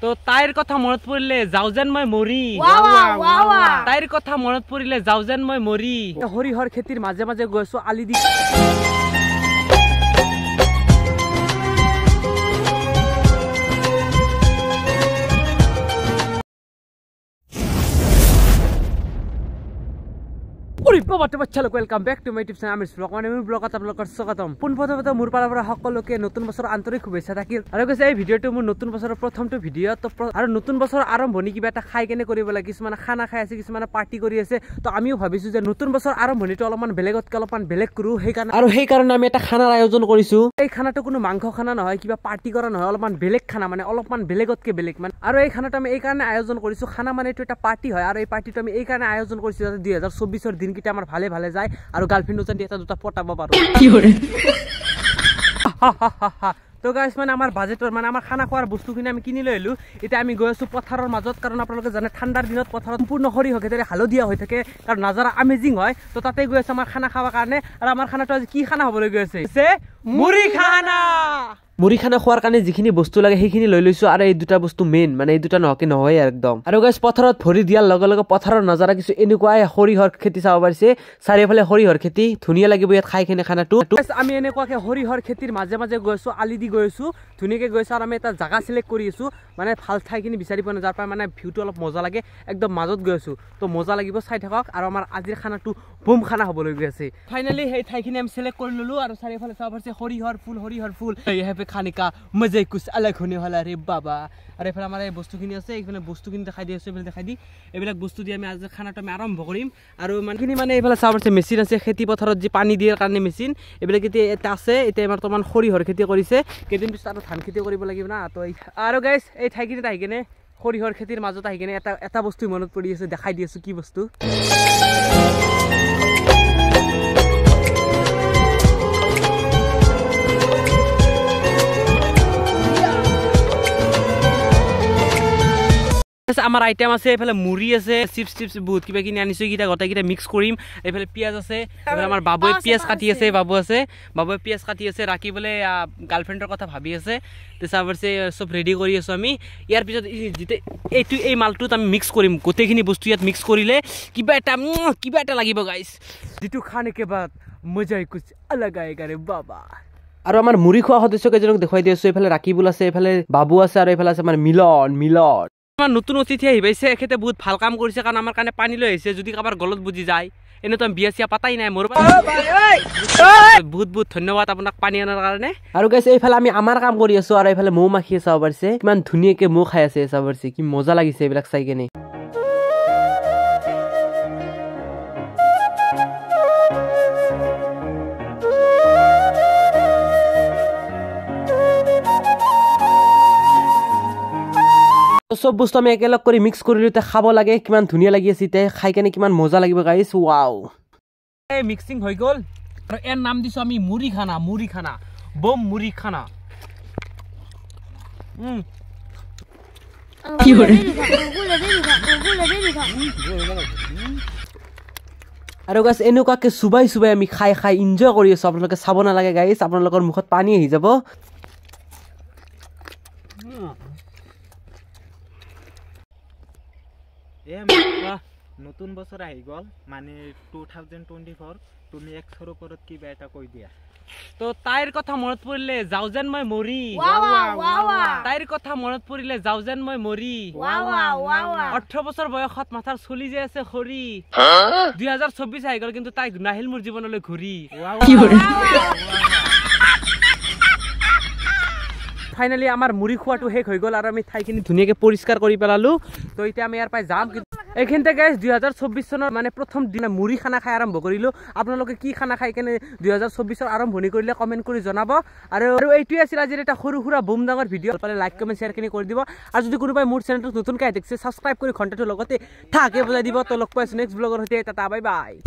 তো তাইৰ কথা মনত পৰিলে যাওঁ যেন মই মৰি, তাইৰ কথা মনত পৰিলে যাওঁ যেন মই মৰি। সৰিয়হৰ খেতিৰ মাজে মাজে গৈ আছো আলি দি। Welcome back to my YouTube channel Amir's vlog. মানে মোৰ ব্লগত আপোনালোকৰ স্বাগতম। পোনপ্ৰথমতে মোৰ পালৰ পৰা সকলোকে নতুন বছৰৰ আন্তৰিক শুভেচ্ছা থাকিল। আৰু কৈছে এই ভিডিঅ'টো মোৰ নতুন বছৰৰ প্ৰথমটো ভিডিঅ'। তো আৰু নতুন বছৰৰ আৰম্ভণি কিবা এটা খাই কেনে কৰিব লাগে। কিছুমানে খানা খাই আছে, কিছুমানে পাৰ্টি কৰি আছে। তো আমিও ভাবিছোঁ যে নতুন বছৰৰ আৰম্ভণিটো অলপমান বেলেগতকৈ অলপমান বেলেগ কৰোঁ, সেইকাৰণে আমি এটা খানাৰ আয়োজন কৰিছোঁ। এই খানাটো কোনো মাংস খানা নহয়, কিবা পাৰ্টি কৰা নহয়, অলপমান বেলেগ খানা, মানে অলপমান বেলেগতকৈ বেলেগ মানে। আৰু এই খানাটো আমি এইকাৰণে আয়োজন কৰিছোঁ, খানা মানে এইটো এটা পাৰ্টি হয়। আৰু এই পাৰ্টিটো আমি এইকাৰণে আয়োজন কৰিছোঁ যাতে 2024 দিনকেইটা আমাৰ ভালে ভালে যায় আৰু গাৰ্লফ্ৰেণ্ডো যেন এটা দুটা পটাব পাৰোঁ। তো গাইছ মানে আমাৰ বাজেটৰ মানে আমাৰ খানা খোৱাৰ বস্তুখিনি আমি কিনি লৈ আহিলোঁ। এতিয়া আমি গৈ আছোঁ পথাৰৰ মাজত, কাৰণ আপোনালোকে জানে ঠাণ্ডাৰ দিনত পথাৰত সম্পূৰ্ণ সৰিয়হ খেতিৰে হালধীয়া হৈ থাকে, কাৰণ নাজাৰা আমেজিং হয়। তো তাতে গৈ আছোঁ আমাৰ খানা খাবৰ কাৰণে। আৰু আমাৰ খানাটো আজি কি খানা হ'বলৈ গৈ আছে? মুড়ি খানা। মুড়ি খানা খোৱাৰ কাৰণে যিখিনি বস্তু লাগে সেইখিনি লৈ লৈছোঁ। আৰু এই দুটা বস্তু মেইন, মানে এই দুটা নহকে নহয় একদম। আৰু গাইছ পথাৰত ভৰি দিয়াৰ লগে লগে পথাৰৰ নাজাৰা কিছু এনেকুৱাই সৰিয়হৰ খেতি চাব পাৰিছে, চাৰিওফালে সৰিয়হৰ খেতি, ধুনীয়া লাগিব ইয়াত খাই কেনে খানাটো। আমি এনেকুৱাকে সৰিয়হৰ খেতিৰ মাজে মাজে গৈ আছোঁ, আলি দি গৈ আছোঁ, ধুনীয়াকৈ গৈ আছোঁ। আৰু আমি এটা জাগা চিলেক্ট কৰি আছোঁ, মানে ভাল ঠাইখিনি বিচাৰি পোৱা নাই, যাৰ পৰা মানে ভিউটো অলপ মজা লাগে। একদম মাজত গৈ আছোঁ, তো মজা লাগিব, চাই থাকক। আৰু আমাৰ আজিৰ খানাটো বুম খানা হ'বলৈ গৈ আছে। ফাইনেলি সেই ঠাইখিনি আমি চিলেক্ট কৰি ল'লোঁ। আৰু চাৰিওফালে চাব পাৰিছে সৰিয়হৰ ফুল, সৰিয়হৰ ফুল। খানে কা মজা কুছ আলাগ হোনে वाला ৰে বাবা। আৰু এইফালে আমাৰ এই বস্তুখিনি আছে, এইফালে বস্তুখিনি দেখাই দি আছোঁ, এইফালে দেখাই দি এইবিলাক বস্তু দি আমি আজি খানাটো আমি আৰম্ভ কৰিম। আৰু ইমানখিনি মানে এইফালে চাব পাৰিছে মেচিন আছে, খেতি পথাৰত যি পানী দিয়াৰ কাৰণে মেচিন এইবিলাক এতিয়া এটা আছে। এতিয়া বৰ্তমান সৰিয়হৰ খেতি কৰিছে, কেইদিন পিছত আৰু ধান খেতি কৰিব লাগিব না। তো আৰু গাইছ এই ঠাইখিনিত আহি কেনে সৰিয়হৰ খেতিৰ মাজত আহি কেনে এটা এটা বস্তু মনত পৰি আছে, দেখাই দি আছোঁ কি বস্তু। আমাৰ আইটেম আছে, এইফালে মুড়ি আছে, চিপছ টিপছ বহুত কিবা কিনি আনিছোঁ, এইকেইটা গোটেইকেইটা মিক্স কৰিম। এইফালে পিঁয়াজ আছে, এইফালে আমাৰ বাবুৱে পিঁয়াজ কাটি আছে, বাবু আছে, বাবুৱে পিঁয়াজ কাটি আছে। ৰাখি বোলে গাৰ্লফ্ৰেণ্ডৰ কথা ভাবি আছে। তাৰপিছত চব ৰেডি কৰি আছোঁ আমি। ইয়াৰ পিছত যেতিয়া এইটো এই মালটোত আমি মিক্স কৰিম, গোটেইখিনি বস্তু ইয়াত মিক্স কৰিলে কিবা এটা লাগিব গাইছ, যিটো খানে কে বাদ মজাই কুছ আলাগ আয়েগা ৰে বাবা। আৰু আমাৰ মুড়ি খোৱা সদস্য কেইজনক দেখুৱাই দি আছোঁ। এইফালে ৰাকিবুল আছে, এইফালে বাবু আছে, আৰু এইফালে আছে আমাৰ মিলন। মিলন আমাৰ নতুন অতিথি আহি পাইছে, এখেতে বহুত ভাল কাম কৰিছে, কাৰণ আমাৰ কাৰণে পানী লৈ আহিছে। যদি কাৰোবাৰ গলত বুজি যায়, এনেতো আমি বিয়া চিয়া পাতাই নাই মোৰ। বহুত বহুত ধন্যবাদ আপোনাক পানী অনাৰ কাৰণে। আৰু গাইছ এইফালে আমি আমাৰ কাম কৰি আছো। আৰু এইফালে মৌ মাখিয়ে চাব পাৰিছে, কিমান ধুনীয়াকে মৌ খাই আছে, চাব পাৰিছে কি মজা লাগিছে এইবিলাক চাই কেনে। চব বস্তু আমি একেলগ কৰি মিক্স কৰিলো, এতিয়া খাব লাগে। কিমান ধুনীয়া লাগি আছে এতিয়া খাই কেনে, কিমান মজা লাগিব গাইছ, ৱাও। এই মিক্সিং হৈ গ'ল। আৰু ইয়াৰ নাম দিছোঁ আমি মুড়ি খানা, মুড়ি খানা, বম মুড়ি খানা। আৰু গাইছ এনেকুৱাকে চুবাই চুবাই আমি খাই খাই এনজয় কৰি আছোঁ। আপোনালোকে চাব নালাগে গাইছ, আপোনালোকৰ মুখত পানী আহি যাব। নতুন বছৰ আহি গ'ল, মানে 2024, তুমি 100ৰ ওপৰত কিবা এটা কৈ দিয়া। তো তাইৰ কথা মনত পৰিলে যাওঁ যেন মই মৰি, তাইৰ কথা মনত পৰিলে যাওঁ যেন মই মৰি। 18 বছৰ বয়সত মাথাৰ চুলি যে আছে সৰি, 2024 আহি গ'ল কিন্তু তাই নাহিল মোৰ জীৱনলৈ ঘূৰি। ফাইনেলি আমাৰ মুড়ি খোৱাটো শেষ হৈ গ'ল আৰু আমি ঠাইখিনি ধুনীয়াকৈ পৰিষ্কাৰ কৰি পেলালোঁ। তো এতিয়া আমি ইয়াৰ পৰাই যাম। কিন্তু এইখিনিতে গাইছ 2024 চনৰ মানে প্ৰথম দিনা মুড়ি খানা খাই আৰম্ভ কৰিলোঁ। আপোনালোকে কি খানা খাই কেনে 2024 আৰম্ভণি কৰিলে কমেণ্ট কৰি জনাব। আৰু এইটোৱে আছিল আজিৰ এটা সৰু সুৰা বুম ডাঙৰ ভিডিঅ'। পালে লাইক কমেণ্ট শ্বেয়াৰখিনি কৰি দিব। আৰু যদি কোনোবাই মোৰ চেনেলটো নতুনকৈ আহি থাকিছে, ছাবস্ক্ৰাইব কৰি ঘণ্টাটোৰ লগতে থাকে বজাই দিব। তো লগ পাইছোঁ নেক্সট ব্লগৰ সৈতে। Tata, bye bye.